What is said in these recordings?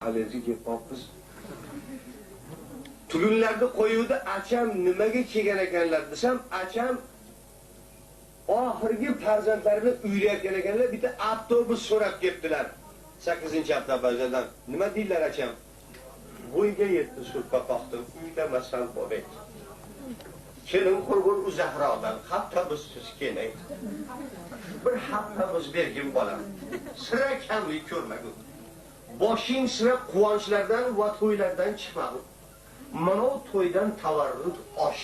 Allergiya kelib qolibmiz. Tugunlarni qo'yuvdi, acham nimaga kelgan ekanlar desam, acham oxirgi farzandlarini uylayotgan ekanlar, bitta avtobus so'rab kelibdilar. 8-avtobazadan. Nima deydilar acham? Bo'yga yetdi surpa qoqdi, uylamasam bo'lmaydi. Kelin qurg'ur uzoqroqdan, avtobussiz kelmaydi. Bir hafta bergin bolam. Sira kamlik ko'rmagun. Boshing sira quvonchlardan va to'ylardan chiqmagun. Mana to'ydan tavarruk osh.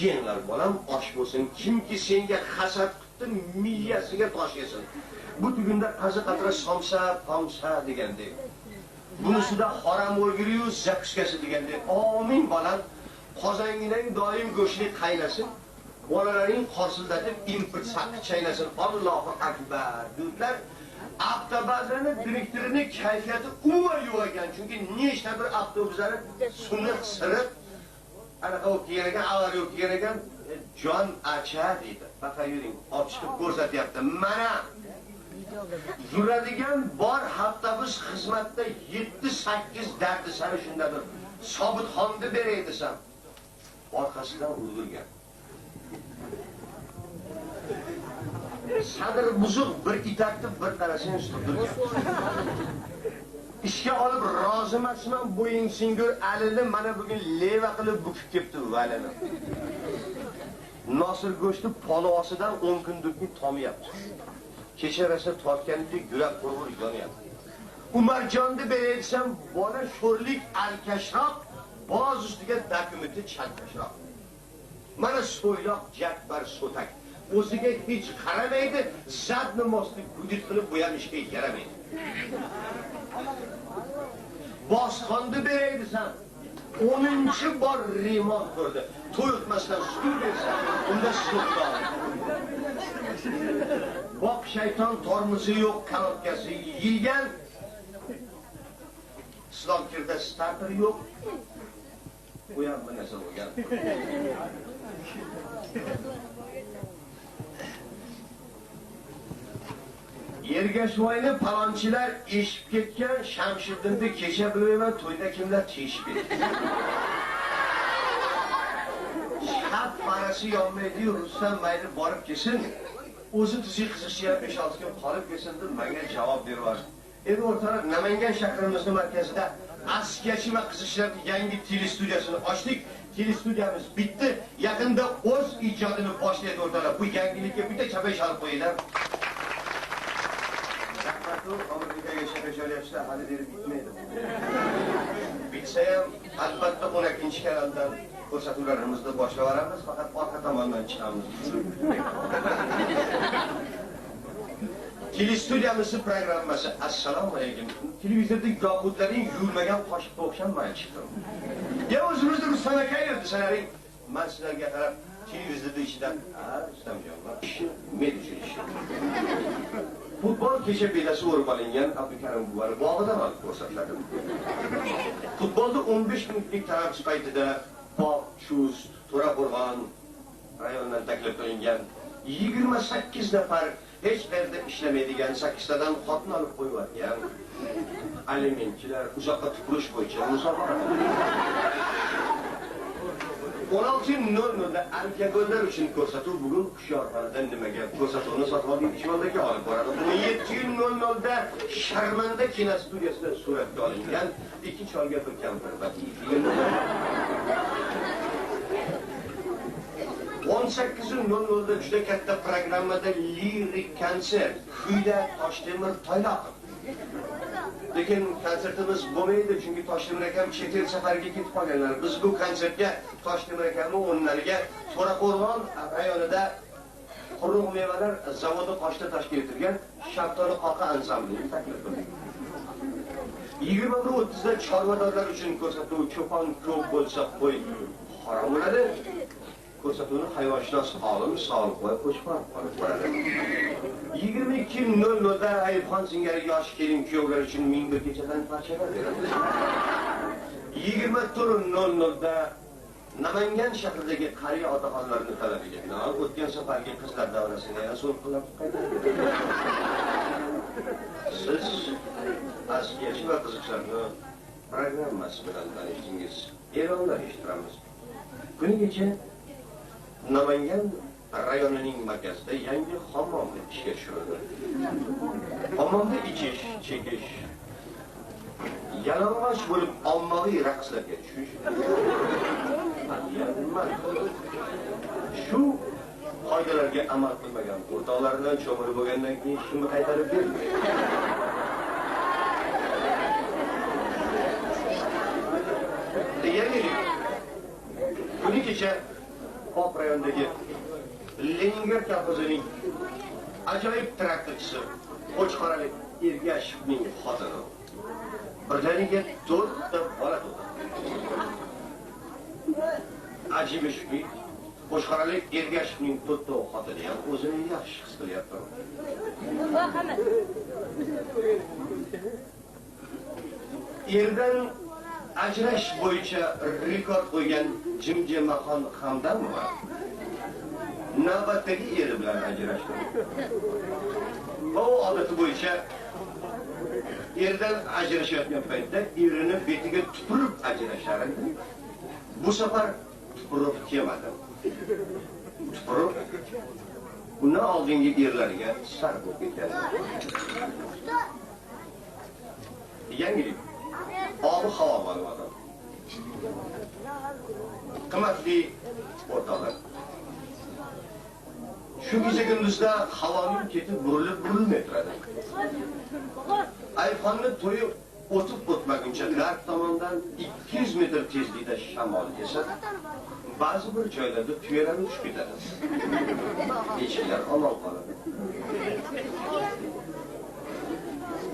Yenglar bolam, osh bo'lsin. Kimki senga hasad qildi, miyasiga tosh yesin. Bu tugunda qazi qatra somsa, pomsa degandek. Bunisida harom o'lgiriyu zakuskasi degandek. Amin bolam. Qozonginang doim go'shtli qaynasin. Bolalaring qorsildatib import saqi chaynasin. Allohu akbar. Dedilar. Avtobazani direktorini kayfiyati umuman yo'q ekan. Chunki nechta bir avtobuslarni suniq siriq anaqa bo'lib kelgan ekan, avariya bo'lib kelgan ekan. Jon acha deydi. Baqa yuring, olib chiqib ko'rsatyapti. Mana yuradigan bor avtobus xizmatda 7-8 dardisari shundadir. Sobitxonni beray desam, orqasidan urg'ilgan. Sadr buzuq bir itatdi, bir qarasang turgan. Ishga olib rozi emasman, bo'ying singur alini mana bugun leva qilib bukib ketdi valini. Nosir go'shti polvosidan 10 kundirki tomyapti. Kecha rosa tortganidek yurak qurg'ur yonyapti. Umarjonni beray desam, bola sho'rlik alkashroq, boz ustiga dokumenti chalkashroq. Mana so'yloq Jabbar so'tak. O'ziga hech qaramaydi, zadni mostni gudit qilib bu ham ishga yaramaydi. Bosqonni beray desam, 10-chi bor remont ko'rdi. To'y o'tmasdan suv bersa, unda suv. Boq shayton tormozi yo'q, kalotkasi yegan. Islom kirda starter yo'q. Bu ham bir narsa bo'lgan. Ergashvoyni palonchilar eshib ketgan, Shamshiddinni kecha bilmayman, to'yda kimlar teshib ketgan. Shab farasi yonmaydi-yu, Rustam mayli borib kelsin. O'zi tuzi qiziqchi ham 5-6 kun qolib kelsin deb menga javob berib. Endi o'rtoqlar, Namangan shahrimizning markazida Askiyachi va qiziqchilarning yangi telestudiyasini ochdik. Telestudiyamiz bitdi. Yaqinda o'z ijodini boshlaydi o'rtoqlar. Bu yangilikka bitta chapay chalib qo'yinglar. Rahmatu Amerikaga chapay chalyapsizlar, hali beri bitmaydi. Bitsa ham albatta 12-kanaldan ko'rsatuvlarimizni boshlab boramiz, faqat orqa tomondan chiqamiz. Telestudiyamizning programmasi. Assalomu alaykum. Televizorda yoqutlarning yuvilmagan qoshiqqa o'xshab men chiqdim. Ya o'zimizni Rustam aka desalaring, men sizlarga qarab televizorda ichidan, "Ha, Rustamjon, men ishi." Futbol kecha belasi o'rib olingan Abdukarim buvar bog'ida man ko'rsatiladi. Futbolda 15 minutlik tanaffus paytida Pop, Chust, To'raqo'rg'on rayonidan taklif qilingan 28 nafar hech qayerda ishlamaydigan 8 tadan xotin olib qo'yib alimentchilar uzoqqa tupurish bo'yicha musobaqa. 16:00 da alkogollar uchun ko'rsatuv bugun Hushyorxonada nimaga ko'rsatuvni sotib olgan Ichmondagi olib boradi. 17:00 da Sharmanda kinostudiyasida suratga olingan ikki cholga bir kampir badiiy film. 18:00 da juda katta programmada lirik konsert, Kuyla Toshtemir Toyloqov. Lekin konsertimiz bo'lmaydi, chunki Toshtemir akam chet el safariga ketib qolganlar. Biz bu konsertga Toshtemir akamni o'rnlariga To'raqo'rg'on rayonida quruq mevalar zavodi qoshida tashkil etilgan Shaftoli qoqa ansamblini taklif qildik. 21:30 da chorvadorlar uchun ko'rsatuv cho'pon ko'p bo'lsa qo'y harom bo'ladi. Ko'rsatuvni hayvonshunos olim Soliqboy Qo'chqorov olib boradi. 22:00 da Ayubxon singari yosh kelin kuyovlar uchun 1001 kechadan parchalar beradi. 24:00 da Namangan shahridagi qariya otaxonlarning talabiga binoan o'tgan safargi qizlar davrasini yana so'lqinlatib qaytardi. Siz askiyachi va qiziqchilarni programmasi bilan tanishdingiz. E'lonlar eshittiramiz. Kuni kecha Namangan rayonining markazida yangi hammom ishga tushirildi. Hammomda ichish, chekish, yalang'och bo'lib ommaviy raqslarga tushish. Shu qoidalarga amal qilmagan o'rtoqlardan cho'milib bo'lgandan keyin shuni qaytarib bermaydi. Yangilik. Kuni kecha Pop rayonidagi Leningrad kolxozining ajoyib traktorchisi Qo'chqoralik Ergashevning xotini birdaniga 4 ta bola tug'di. Ajibi shuki, Qo'chqoralik Ergashevning 4 ta xotini ham o'zini yaxshi his qilyapti. Erdan ajrash bo'yicha rekord qo'ygan Jimjimaxon Hamdamova navbatdagi eri bilan ajrashdi. Va u odati bo'yicha erdan ajrashayotgan paytda erini betiga tupurib ajrashar edi. Bu safar tupurib kelmadi. Tupurib undan oldingi erlariga sar bo'lib ketgan. Yangilik. Ob-havo ma'lumoti. Qimmatli o'rtoqlar. Shu kecha kunduzda havoning keti burilib burilmay turadi. Ayfonni to'yi o'tib o'tmaguncha g'arb tomondan 200 metr tezlikda shamol esadi. Ba'zi bir joylarda tuyalar uchib ketadi. Echkilar omon qoladi.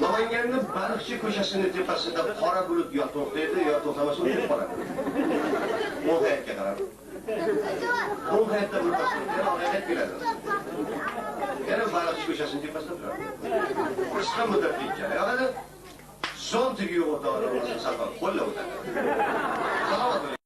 Namanganning Baliqchi ko'chasining tepasida qora bulut yo to'xtaydi, yo to'xtamasa o'tib qoladi. O'ng hayotga qarab. O'ng hayotda bir pasda keladi. Yana Baliqchi ko'chasining tepasida turadi. Qisqa muddatli jarayonida zontigi yo'q o'rtoqlar, safar qo'llab o'tadi. Salomat bo'ling.